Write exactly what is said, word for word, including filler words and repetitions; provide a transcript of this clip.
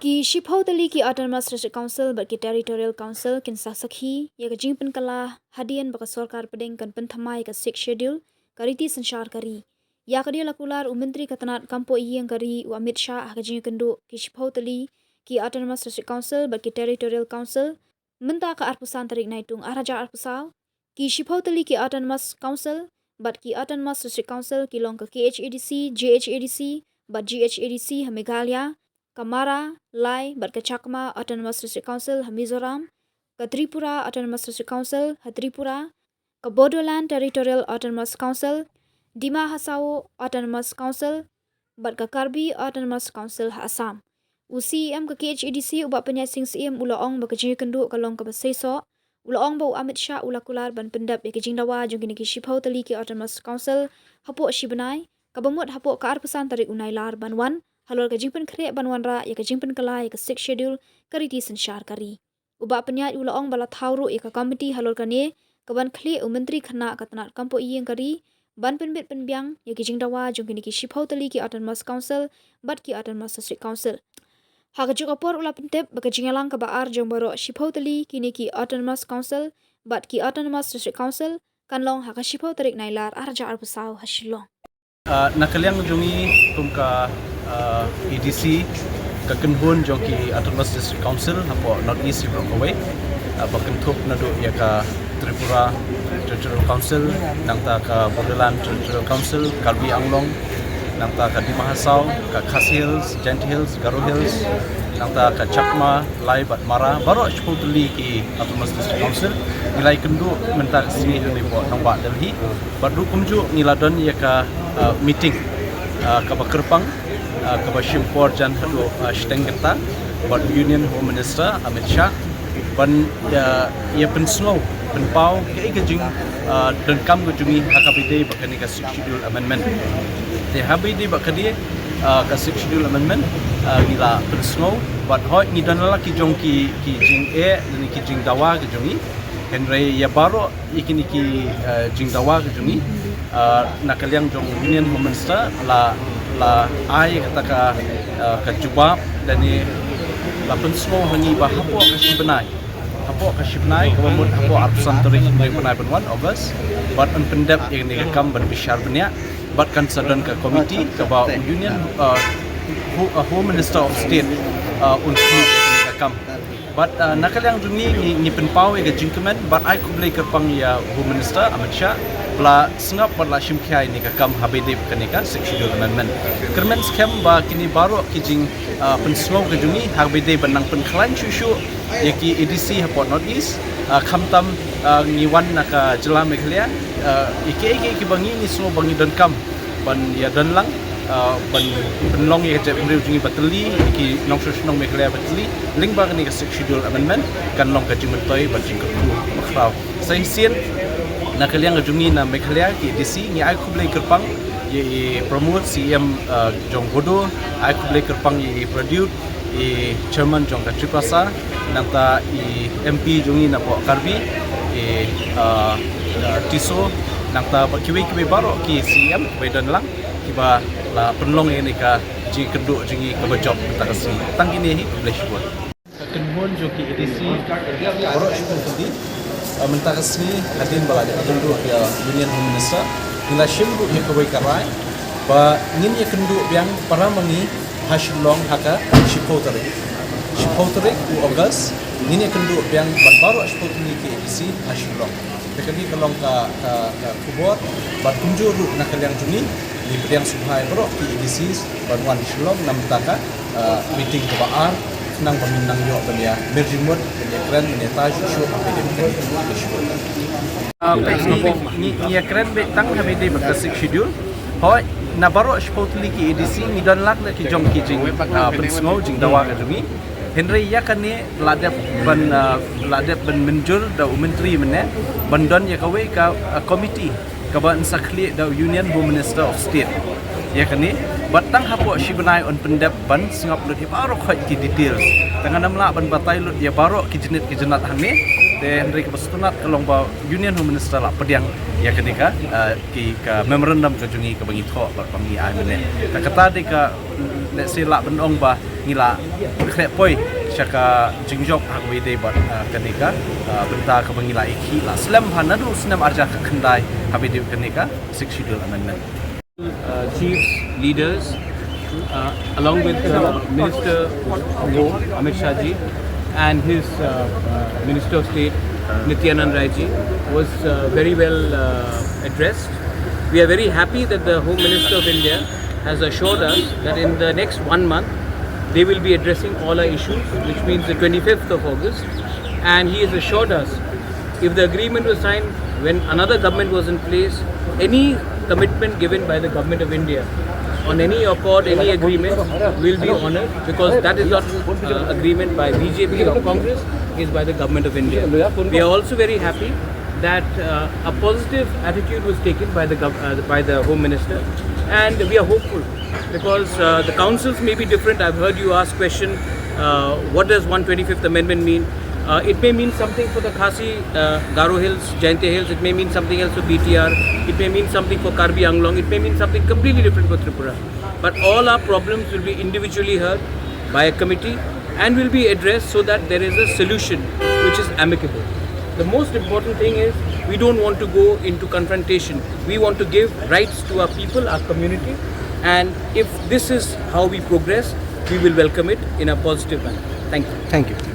Ki shiphew tylli ki Autonomous District Council bad ki Territorial Council kin sa sakhi ïa ka jingpynkylla hadien ba ka sorkar pdeng kan pynthymmai ïa ka Sixth Schedule, ka riti synshar ka ri. Ïa ka dei la kular u Myntri ka tnat kam poh ïing ka ri u Amit Shah ha ka jingïakynduh ki shiphew tylli ki Autonomous District Council bad ki Territorial Council mynta ka arphew san tarik Naitung ar hajar arphew saw. Ki shiphew tylli ki Autonomous Council bad ki Autonomous District Council ki long ka K H A D C, J H A D C bad G H A D C ha Meghalaya, ka Mara, Lai bad ka Chakma Autonomous District Council ha Mizoram, ka Tripura Autonomous District Council ha Tripura, ka Bodoland Territorial Autonomous Council, Dima Hasao Autonomous Council bad ka Karbi Autonomous Council ha Assam. U C E M ka K H A D C u Bah Pynïaid Sing Syiem u la ong ba ka jingïakynduh ka long kaba seisoh. U la ong ba u Amit Shah u la kular ban pyndep ïa ka jingdawa jong kine ki shiphew tylli ki Autonomous Council hapoh shi bnai, kaba mut hapoh ka arphew san tarik u Nailar ban wan halor ka jingpynkhreh ban wanrah ïa ka jingpynkylla ïa ka Sixth Schedule, ka riti synshar ka ri. U Bah Pynïaid u la ong ba la thaw ruh ïa ka komiti halor kane, kaban khlieh u Myntri khynnah ka tnat kam poh ïing ka ri ban pynbit pynbiang ïa ki jingdawa jong kine ki shiphew tylli ki Autonomous Council bad ki Autonomous District Council. Ha kajuh ka por u la pyntip ba ka jingïalang kaba ar jong baroh shiphew tylli kine ki Autonomous Council bad ki Autonomous District Council kan long ha ka shiphew tarik Nailar ar hajar arphew saw ha Shillong. Ah, na ka liang jong ngi kum ka, ah, A D C, ka kynhun jong ki Autonomous District Council hapoh North East baroh kawei, ah, ba kynthup naduh ïa ka Tripura Territorial Council, nangta ka Bodoland Territorial Council, Karbi Anglong, nangta ka Dima Hasao, ka Khasi Hills, Jaintia Hills, Garo Hills, nangta ka Chakma, Lai bad Mara, baroh shiphew tylli ki Autonomous District Council, ngi la ïakynduh mynta ka sngi hangne hapoh nongbah Delhi. Bad ruh kumjuh ngi la don ïa ka, ah, meeting, ah, kaba kyrpang, ah, kaba shim por jan haduh, ah, shiteng kynta bad Union Home Minister Amit Shah ban, ah, ïa pynsngew pynpaw kaei ka jing, ah, donkam ka jong ngi ha kaba ïadei bad kane ka Sixth Schedule Amendment. Te ha kaba ïadei bad kane, ah, ka Sixth Schedule Amendment, ah, ngi la pynsngew bad hooid ngi don la ki jong ki, ki jingeh lane ki jingdawa ka jong ngi. Hynrei ïa baroh ïa kine ki, eh, jingdawa ka jong ngi, eh, na ka liang jong Union Home Minister la, la ai kata ka, eh, ka jubab lane la pynsngew ha ngi ba hapoh ka shi bnai, hapoh ka shi bnai kaba mut hapoh arphew san tarik bnai ban wan August, bad yn pyndep ïa kane ka kam ban bishar bniah bad kan sa don ka komiti kaba u Union, eh, Ho-, eh, Home Minister of State, eh, un khmih ïa kane ka kam. Bad, uh, na ka liang jong ngi, ngi, ngi pynpaw ïa ka jingkmen bad ai khublei kyrpang ïa u Home Minister Amit Shah ba la sngap bad la shim khia ïa kane ka kam ha kaba ïadei bad kane ka Sixth Schedule Amendment. Kyrmen skhem ba kine baroh ki jing, uh, pynsngew ka jong ngi ha kaba ïadei ban nang pynkhlaiñ shuh shuh ïa ki A D C hapoh North East, uh, khamtam, uh, ngi wan na ka jylla Meghalaya, uh, ïa kiei kiei kiba ngi, ngi sngew ba ngi donkam ban ïa don lang, ah, ban pynlong ïa ka jaitbynriew jong ngi ba tylli, ïa ki nongshong shnong Meghalaya ba tylli, lyngba kane ka Sixth Schedule Amendment, kan long ka jingmyntoi bad jingkyrkhu bakhraw. Sa shisien, na ka liang ka jong ngi na Meghalaya, ki A D C, ngi ai khublei kyrpang ïa i Pramod, C E M, ah, jong Bodo, ai khublei kyrpang ïa i Pradyut, i chairman jong ka Tiprasa, nangta i M P jong ngi napoh Karbi, i, ah, ah, Tisso, nangta bad kiwei kiwei baroh ki C E M ba ïadon lang kiba la pynlong ïa kane ka jingïakynduh jong ngi kaba jop mynta ka sngi. Tang kine hi, khublei shibun. Ka kynhun jong ki A D C baroh shibun, ah, mynta ka sngi hadien ba la ïakynduh ïa Union Home Minister, ngi la shim ruh ïa kawei ka rai ba ngin ïakynduh biang para ma ngi ha Shillong ha ka shiphew tarik. Shiphew tarik u August, ngin ïakynduh biang bad baroh shiphew tylli ki A D C ha Shillong. Te kane ka long ka, ka, ka khubor, bad kumjuh ruh na ka liang jong ngi, ngi pdiang sngewbha ïa baroh ki A D Cs ban wan Shillong na mynta ka, ah, meeting kaba ar, khnang ba ngin nang ïoh ban ïa mir jingmut, ban ïa kren, ban ïa tai shuh shuh ha kane ka Sixth Schedule. Ah, ngi, ngi, ngi ïa kren beit tang ha kaba ïadei bad ka Sixth Schedule. Hooid, na baroh shiphew tylli ki A D C ngi don lang da ki jong ki jing, ah, pynsngew, jingdawa ka jong ngi. Hynrei ïa kane la dep ban, ah, la dep ban mynjur da u Myntri mynne ban don ïa kawei ka, ah, komiti kaba yn sa khlieh da u Union Home Minister of State. Ïa kane, bad tang hapoh shi bnai yn pyndep ban sngap lut ïa baroh khoit ki details. Te ngan ym lah ban batai lut ïa baroh ki jingit ki jingat hangne. Te hynrei kaba sngewtynnat ka long ba Union Home Minister la pdiang ïa kane ka, eh, ki ka memorandum ka jong ngi kaba ngi thoh bad ba ngi ai mynne. Te kata dei ka, let's say, lah ban ong ba ngi la khreh poi sha ka jingjop ha kaba ïadei bad, eh, kane ka, eh, bynta kaba ngi la ïakhih la slem bha naduh snem arhajar khyndai haba ïadei bad kane ka Sixth Schedule Amendment. Uh, chiefs, leaders, uh, along with uh, Minister Home, Amit Shah ji, and his uh, uh, Minister of State, Nityanand Rai ji, was uh, very well uh, addressed. We are very happy that the Home Minister of India has assured us that in the next one month, they will be addressing all our issues, which means the twenty-fifth of August. And he has assured us, if the agreement was signed when another government was in place, any commitment given by the Government of India on any accord, any agreement will be honored, because that is not uh, agreement by B J P or Congress, is by the Government of India. We are also very happy that uh, a positive attitude was taken by the gov- uh, by the Home Minister, and we are hopeful because uh, the councils may be different. I've heard you ask question, uh, what does one twenty-fifth Amendment mean? Uh, it may mean something for the Khasi, uh, Garo Hills, Jaintia Hills. It may mean something else for B T R. It may mean something for Karbi Anglong. It may mean something completely different for Tripura. But all our problems will be individually heard by a committee and will be addressed so that there is a solution which is amicable. The most important thing is we don't want to go into confrontation. We want to give rights to our people, our community, and if this is how we progress, we will welcome it in a positive manner. Thank you. Thank you.